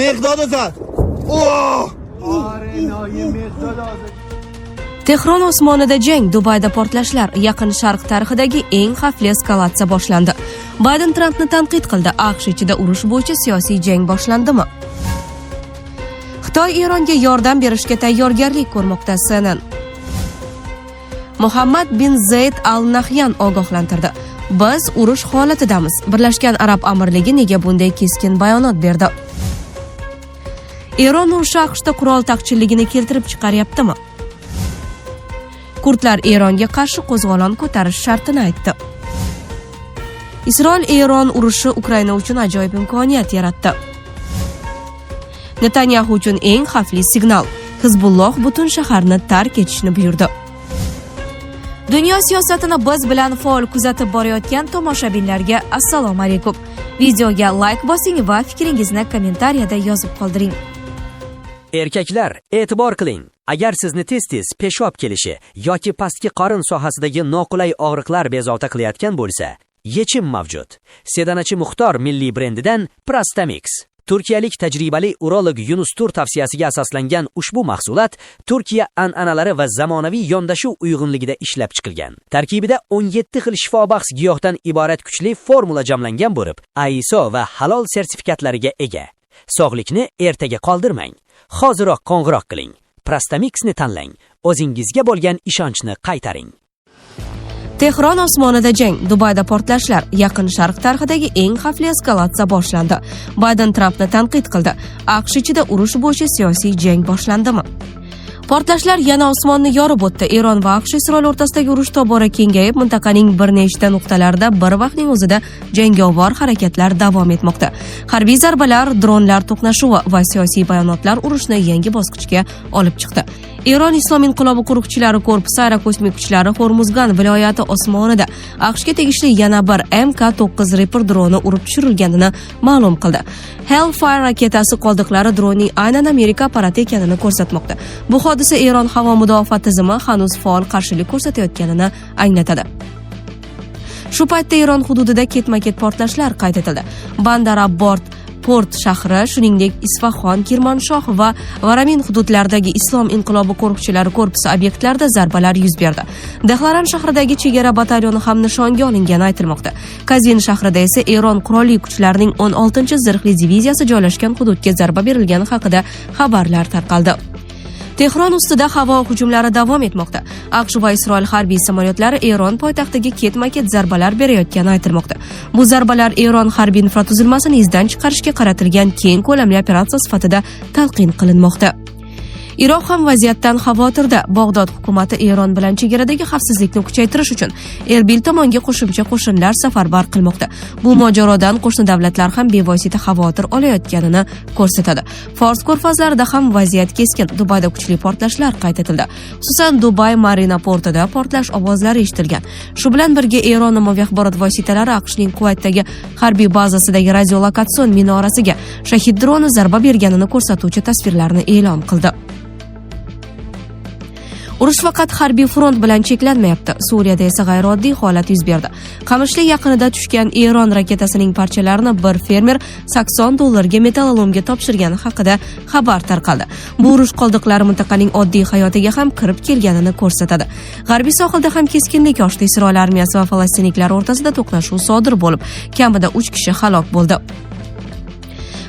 مقداد زد. اوه. آره نایه مقداد آزاد. Tehron osmonida jang, Dubayda portlashlar, Yaqin Sharq tarixidagi eng xavfli eskalatsiya boshlandi. Bayden Trampni tanqid qildi. AQSh ichida urush bo'yicha siyosiy jang boshlandimi? Xitoy Eronga yordam berishga tayyorgarlik ko'rmoqda, CNN. Muhammad bin Zayd Al Nahyan ogohlantirdi. Biz urush holatidamiz. Birlashgan Arab Amirligi nega bunday keskin bayonot berdi? Eron urushi AQShda qurol taqchilligini keltirib chiqaryaptimi? Kurdlar Eronga qarshi qo'zg'olon ko'tarish shartini aytdi. Isroil Eron urushi Ukraina uchun ajoyib imkoniyat yaratdi. Netanyaxu uchun eng xavfli signal. Hizbulloh butun shaharni tark etishni buyurdi. Dunyo siyosatini biz bilan faol kuzatib borayotgan tomoshabinlarga assalomu alaykum. Videoga layk bosing va fikringizni kommentariyada yozib qoldiring. Erkaklar, e'tibor qiling. Agar sizni tez-tez peshob kelishi yoki pastki qorin sohasidagi noqulay og'riqlar bezovta qilayotgan bo'lsa, yechim mavjud. Sedanachi Muxtor milliy brendidan Prostamix. Turkiyalik tajribali urolog Yunus Tur tavsiyasiga asoslangan ushbu mahsulot Turkiya an'analari va zamonaviy yondashuv uyg'unligida ishlab chiqilgan. Tarkibida 17 xil shifobaxsh giyohdan iborat kuchli formula jamlangan bo'lib, ISO va halol sertifikatlariga ega. Sog'likni ertaga qoldirmang. Hoziroq qo'ng'iroq qiling. Prostamixni tanlang. O'zingizga bo'lgan ishonchni qaytaring. Tehron osmonida jang, Dubayda portlashlar, Yaqin Sharq tarixidagi eng xavfli eskalatsiya boshlandi. Bayden Trampni tanqid qildi. AQSh ichida urush bo'yicha siyosiy jang boshlandimi? Portlashlar yana osmonni yorib o'tdi. Eron va AQSh Isroil o'rtasidagi urush tobora kengayib, mintaqaning bir nechta nuqtalarida bir vaqtning o'zida jangovar harakatlar davom etmoqda. Harbiy zarbalar, dronlar to'qnashuvi va siyosiy bayonotlar urushni yangi bosqichga olib chiqdi. Eron Islom inqilobi qo'riqchilari korpusi aerokosmik kuchlari Hormuzgan viloyati osmonida AQShga tegishli yana bir MK-9 Reaper droni urib tushirilganini ma'lum qildi. Hellfire raketasi qoldiqlari dronning aynan Amerika apparati ekanini ko'rsatmoqda. Bu hodisa Eron havo mudofaa tizimi hanuz faol qarshilik ko'rsatayotganini anglatadi. Shu paytda Eron hududida ketma-ket portlashlar qayd etildi. Bandar Abbort Port shahri, shuningdek Isfahon, Kirmanshoh va Varamin hududlaridagi Islom inqilobi qo'riqchilari korpusi obyektlarida zarbalar yuz berdi. Dehloran shahridagi chegara batalyoni ham nishonga olingani aytilmoqda. Kazvin shahrida esa Eron qurolli kuchlarining 16-zirhli diviziyasi joylashgan hududga zarba berilgani haqida xabarlar tarqaldi. Tehron ustida havo hujumlari davom etmoqda. AQSh va Isroil harbiy samolyotlari Eron poytaxtiga ketma-ket zarbalar berayotgani aytilmoqda. Bu zarbalar Eron harbiy infratuzilmasini izdan chiqarishga qaratilgan keng ko'lamli operatsiya sifatida talqin qilinmoqda. Iroq ham vaziyatdan xavotirda. Bag'dod hukumati Eron bilan chegaradagi xavfsizlikni kuchaytirish uchun Erbil tomonga qo'shimcha qo'shinlar safarbar qilmoqda. Bu mojarodan qo'shni davlatlar ham bevosita xavotir olayotganini ko'rsatadi. Fors ko'rfazlarida ham vaziyat keskin. Dubayda kuchli portlashlar qayd etildi. Xususan, Dubay Marina portida portlash ovozlari eshitilgan. Shu bilan birga Eron ommaviy axborot vositalari AQShning Kuvaytdagi harbiy bazasidagi radiolokatsion minorasiga Shahid droni zarba berganini ko'rsatuvchi tasvirlarni e'lon qildi. Urush faqat harbiy front bilan cheklanmayapti. Suriyada esa g'ayrioddiy holat yuz berdi. Qamishli yaqinida tushgan Eron raketasining parchalarini bir fermer 80 dollarga metallolomga topshirgani haqida xabar tarqaldi. Bu urush qoldiqlari mintaqaning oddiy hayotiga ham kirib kelganini ko'rsatadi. G'arbiy sohilda ham keskinlik oshdi. Isroil armiyasi va falastinliklar o'rtasida to'qnashuv sodir bo'lib, kamida 3 kishi halok bo'ldi.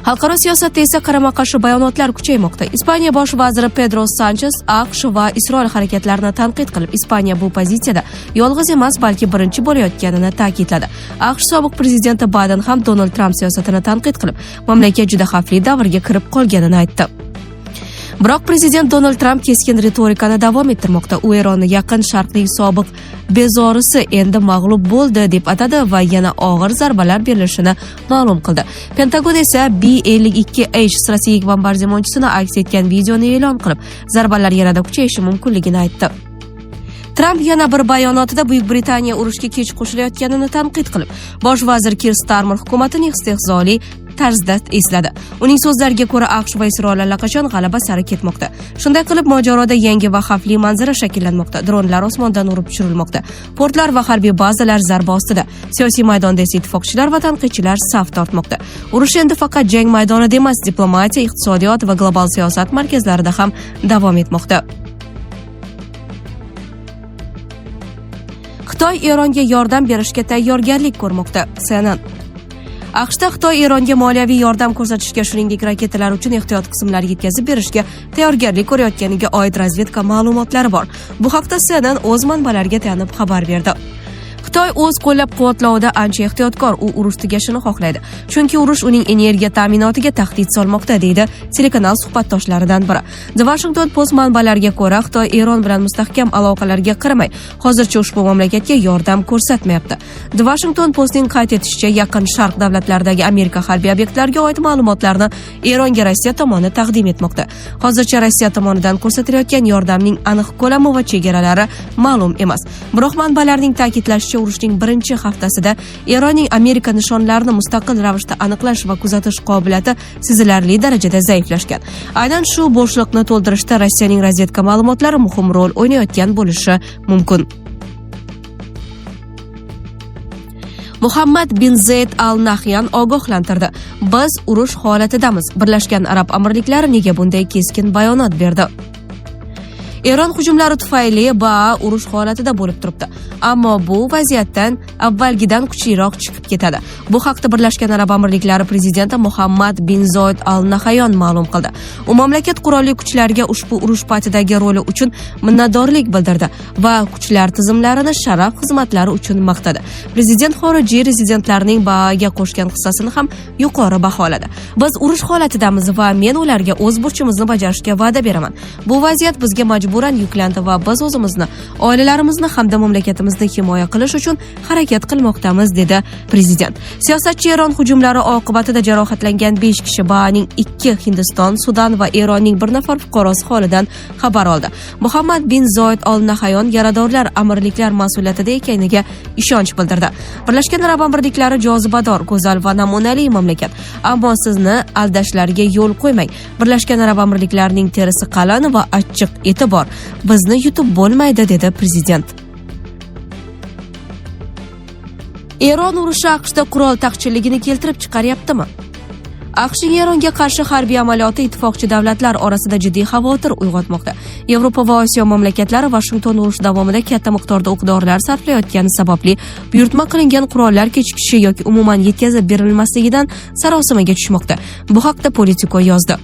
Xalqaro siyosatda esa qarama-qarshi bayonotlar kuchaymoqda. Ispaniya bosh vaziri Pedro Sanchez AQSh va Isroil harakatlarini tanqid qilib, Ispaniya bu pozitsiyada yolg'iz emas, balki birinchi bo'layotganini ta'kidladi. AQSh sobiq prezidenti Bayden ham Donald Tramp siyosatini tanqid qilib, mamlakat juda xavfli davrga kirib qolganini aytdi. Biroq prezident Donald Tramp keskin ritorikani davom ettirmoqda. U Eronni Yaqin Sharqning sobiq bezorisi endi mag'lub bo'ldi deb atadi va yana og'ir zarbalar berilishini ma'lum qildi. Pentagon esa B-52H strategik bombardimonchisini aks etgan videoni e'lon qilib, zarbalar yanada kuchayishi mumkinligini aytdi. Tramp yana bir bayonotida Buyuk Britaniya urushga kech qo'shilayotganini tanqid qilib, bosh vazir Kir Starmer hukumatining istehzoli tarzda esladi. Uning so'zlariga ko'ra, AQSh va Isroil allaqachon g'alaba sari ketmoqda. Shunday qilib, mojaroda yangi va xavfli manzara shakllanmoqda. Dronlar osmondan urib tushirilmoqda. Portlar va harbiy bazalar zarba ostida. Siyosiy maydonda esa ittifoqchilar va tanqidchilar saf tortmoqda. Urush endi faqat jang maydonida emas, diplomatiya, iqtisodiyot va global siyosat markazlarida ham davom etmoqda. Xitoy Eronga yordam berishga tayyorgarlik ko'rmoqda. CNN. AQShda Xitoy Eronga moliyaviy yordam ko'rsatishga, shuningdek raketalar uchun ehtiyot qismlar yetkazib berishga tayyorgarlik ko'rayotganiga oid razvedka ma'lumotlari bor. Bu haqda CNN o'z manbalariga tayanib xabar berdi. Xitoy o'z qo'llab-quvvatlovida ancha ehtiyotkor, u urush tugashini xohlaydi. Chunki urush uning energiya ta'minotiga tahdid solmoqda, deydi telekanal suhbatdoshlaridan biri. The Washington Post manbalariga ko'ra, Xitoy Eron bilan mustahkam aloqalarga qaramay, hozircha ushbu mamlakatga yordam ko'rsatmayapti. The Washington Postning qayd etishicha, Yaqin Sharq davlatlaridagi Amerika harbiy obyektlariga oid ma'lumotlarni Eronga Rossiya tomoni taqdim etmoqda. Hozircha Rossiya tomonidan ko'rsatilayotgan yordamning aniq ko'lami va chegaralari ma'lum emas. Biroq manbalarning ta'kidlashicha, urushning birinchi haftasida Eronning Amerika nishonlarini mustaqil ravishda aniqlash va kuzatish qobiliyati sezilarli darajada zaiflashgan. Aynan shu bo'shliqni to'ldirishda Rossiyaning razvedka ma'lumotlari muhim rol o'ynayotgan bo'lishi mumkin. Muhammad bin Zayed Al Nahyan ogohlantirdi. Biz urush holatidamiz. Birlashgan Arab Amirliklari nega bunday keskin bayonot berdi? Eron hujumlari tufayli BAA urush holatida bo'lib turibdi. Ammo bu vaziyatdan avvalgidan kuchliroq chiqib ketadi. Bu haqda Birlashgan Arab Amirliklari prezidenti Muhammad bin Zoid Al Nahyan ma'lum qildi. U mamlakat qurolli kuchlariga ushbu urush paytidagi roli uchun minnatdorlik bildirdi va kuchlar tizimlarini sharaf xizmatlari uchun maqtadi. Prezident xorijiy rezidentlarning BAAga qo'shgan hissasini ham yuqori baholadi. Biz urush holatidamiz va men ularga o'z burchimizni bajarishga va'da beraman. Bu vaziyat bizga majburan yuklandi va biz o'zimizni, oilalarimizni hamda mamlakatimizni himoya qilish uchun harakat qilmoqdamiz, dedi prezident. Siyosatchi Eron hujumlari oqibatida jarohatlangan 5 kishi, BAAning 2, Hindiston, Sudan va Eronning 1 nafar fuqarosi holidan xabar oldi. Muhammad bin Zoid Al Nahyan yaradorlar amirliklar mas'uliyatida ekaniga ishonch bildirdi. Birlashgan Arab Amirliklari jozibador, go'zal va namunali mamlakat. Ammo sizni aldashlarga yo'l qo'ymang. Birlashgan Arab Amirliklarining terisi qalin va achchiq eti bor. Bizni yutib bo'lmaydi, dedi prezident. Eron urushi AQShda qurol taqchilligini keltirib chiqaryaptimi? AQShning Eronga qarshi harbiy amaliyoti ittifoqchi davlatlar orasida jiddiy xavotir uyg'otmoqda. Yevropa va Osiyo mamlakatlari Vashington urush davomida katta miqdorda o'q-dorilar sarflayotgani sababli buyurtma qilingan qurollar kechikishi yoki umuman yetkazib berilmasligidan sarosimaga tushmoqda. Bu haqda Politico yozdi.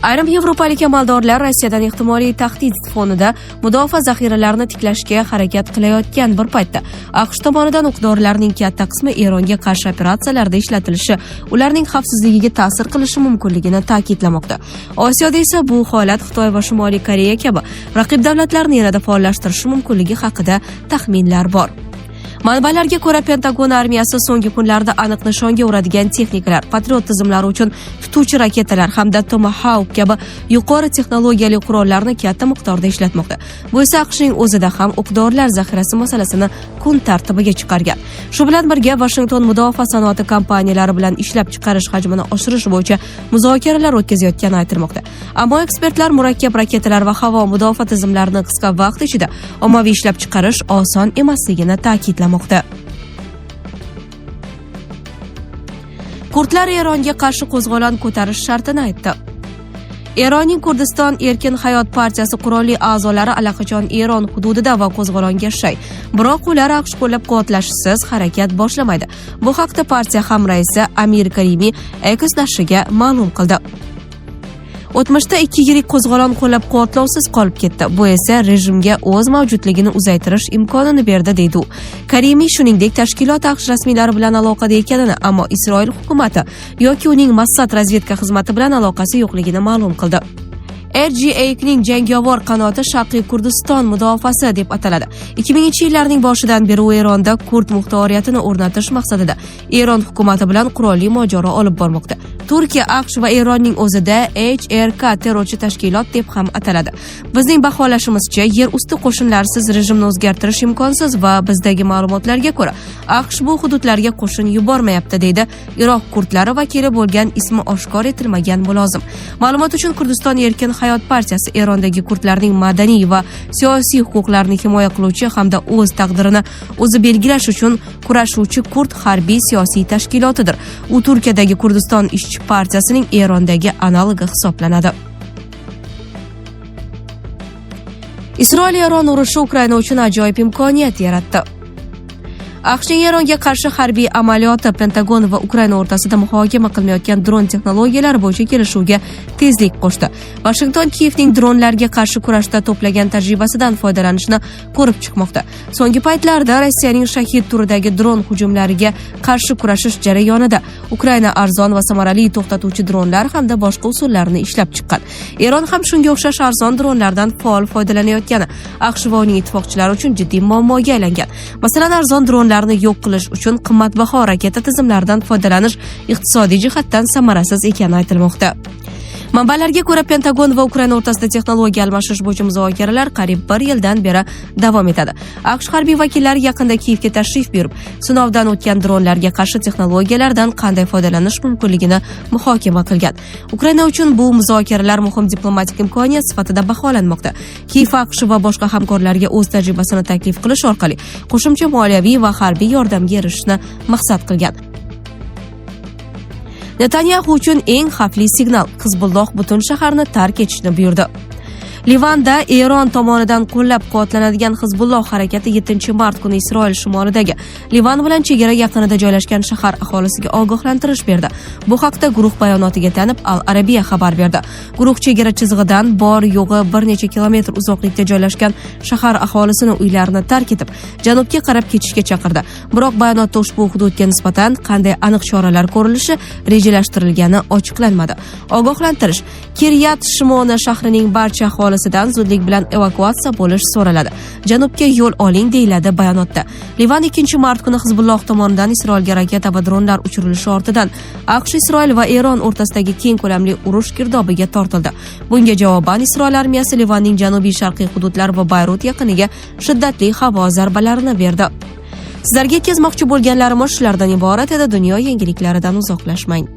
Ayrim yevropalik amaldorlar Rossiyadan ehtimoliy tahdid fonida mudofaa zaxiralarini tiklashga harakat qilayotgan bir paytda AQSh tomonidan o'q-dorilarning katta qismi Eronga qarshi operatsiyalarda ishlatilishi ularning xavfsizligiga ta'sir qilishi mumkinligini ta'kidlamoqda. Osiyoda esa bu holat Xitoy va Shimoliy Koreya kabi raqib davlatlarni yanada faollashtirishi mumkinligi haqida taxminlar bor. Manbalarga ko'ra, Pentagon armiyasi so'nggi kunlarda aniq nishonga uradigan texnikalar, Patriot tizimlari uchun tutuvchi raketalar hamda Tomahawk kabi yuqori texnologiyali qurollarni katta miqdorda ishlatmoqda. Bu esa AQShning o'zida ham o'q-dorilar zaxirasi masalasini kun tartibiga chiqargan. Shu bilan birga Vashington mudofaa sanoati kompaniyalari bilan ishlab chiqarish hajmini oshirish bo'yicha muzokaralar o'tkazayotgani aytilmoqda. Ammo ekspertlar murakkab raketalar va havo mudofaa tizimlarini qisqa vaqt ichida ommaviy ishlab chiqarish oson emasligini ta'kidlamoqda. Kurdlar Eronga qarshi qo'zg'olon ko'tarish shartini aytdi. Eronning Kurdiston Erkin Hayot partiyasi qurolli a'zolari allaqachon Eron hududida va qo'zg'olonga shay. Biroq ular AQSh qo'llab-quvvatlashisiz harakat boshlamaydi. Bu haqda partiya hamraisi Amir Karimi Ex nashriga ma'lum qildi. O'tmishda ikki yirik qo'zg'olon qo'llab-quvvatlovsiz qolib ketdi. Bu esa rejimga o'z mavjudligini uzaytirish imkonini berdi, deydi u. Karimi shuningdek tashkilot AQSh rasmiylari bilan aloqada ekanini, ammo Isroil hukumati yoki uning Mossad razvedka xizmati bilan aloqasi yo'qligini ma'lum qildi. RGA'ning jangovar qanoti Sharqiy Kurdiston mudofaasi deb ataladi. 2000-yillarning boshidan beri u Eronda kurd muxtoriyatini o'rnatish maqsadida Eron hukumati bilan qurolli mojaro olib bormoqda. Turkiya, AQSh va Eronning o'zida HRK terrorchi tashkilot deb ham ataladi. Bizning baholashimizcha, yer usti qo'shinlarsiz rejimni o'zgartirish imkonsiz va bizdagi ma'lumotlarga ko'ra, AQSh bu hududlarga qo'shin yubormayapti, deydi Iroq kurdlari vakili bo'lgan ismi oshkor etilmagan mulozim. Ma'lumot uchun, Kurdiston Erkin Hayot partiyasi Erondagi kurdlarning madaniy va siyosiy huquqlarini himoya qiluvchi hamda o'z taqdirini o'zi belgilash uchun kurashuvchi kurd harbiy siyosiy tashkilotidir. U Turkiyadagi Kurdiston ishchi partiyasining Erondagi analogi hisoblanadi. Isroil-Eron urushi Ukraina uchun ajoyib imkoniyat yaratdi. AQShning Eronga qarshi harbiy amaliyoti Pentagon va Ukraina o'rtasida muhokama qilinayotgan dron texnologiyalari bo'yicha kelishuvga tezlik qo'shdi. Vashington Kiyevning dronlarga qarshi kurashda to'plagan tajribasidan foydalanishni ko'rib chiqmoqda. So'nggi paytlarda Rossiyaning Shahid turidagi dron hujumlariga qarshi kurashish jarayonida Ukraina arzon va samarali to'xtatuvchi dronlar hamda boshqa usullarni ishlab chiqqan. Eron ham shunga o'xshash arzon dronlardan faol foydalanayotgani AQSh va uning ittifoqchilari uchun jiddiy muammoga aylangan. Masalan, arzon dronlarni yo'q qilish uchun qimmatbaho raketa tizimlaridan foydalanish iqtisodiy jihatdan samarasiz ekani aytilmoqda. Manbalarga ko'ra, Pentagon va Ukraina o'rtasida texnologiya almashish bo'yicha muzokaralar qariyb bir yildan beri davom etadi. AQSh harbiy vakillari yaqinda Kiyevga tashrif buyurib, sinovdan o'tgan dronlarga qarshi texnologiyalardan qanday foydalanish mumkinligini muhokama qilgan. Ukraina uchun bu muzokaralar muhim diplomatik imkoniyat sifatida baholanmoqda. Kiyev AQSh va boshqa hamkorlarga o'z tajribasini taklif qilish orqali qo'shimcha moliyaviy va harbiy yordamga erishishni maqsad qilgan. Netanyaxu uchun eng xavfli signal: Hizbulloh butun shaharni tark etishni buyurdi. Livanda Eron tomonidan qo'llab-quvvatlanadigan Hizbulloh harakati 7-mart kuni Isroil shimolidagi Livan bilan chegara yaqinida joylashgan shahar aholisiga ogohlantirish berdi. Bu haqda guruh bayonotiga tayanib Al Arabiya xabar berdi. Guruh chegara chizig'idan bor yo'g'i bir necha kilometr uzoqlikda joylashgan shahar aholisini uylarini tark etib, janubga qarab ketishga chaqirdi. Biroq bayonotda ushbu hududga nisbatan qanday aniq choralar ko'rilishi rejalashtirilgani ochiqlanmadi. Ogohlantirish: Kiryat Shimona shahrining barcha aholisidan zudlik bilan evakuatsiya bo'lish so'raladi. Janubga yo'l oling, deyiladi bayonotda. Livan 2-mart kuni Hizbulloh tomonidan Isroilga raketa va dronlar uchirilishi ortidan AQSh, Isroil va Eron o'rtasidagi keng ko'lamli urush girdobiga tortildi. Bunga javoban Isroil armiyasi Livanning janubiy-sharqiy hududlari va Bayrut yaqiniga shiddatli havo zarbalarini berdi. Sizlarga yetkazmoqchi bo'lganlarimiz shulardan iborat edi. Dunyo yangiliklaridan uzoqlashmang.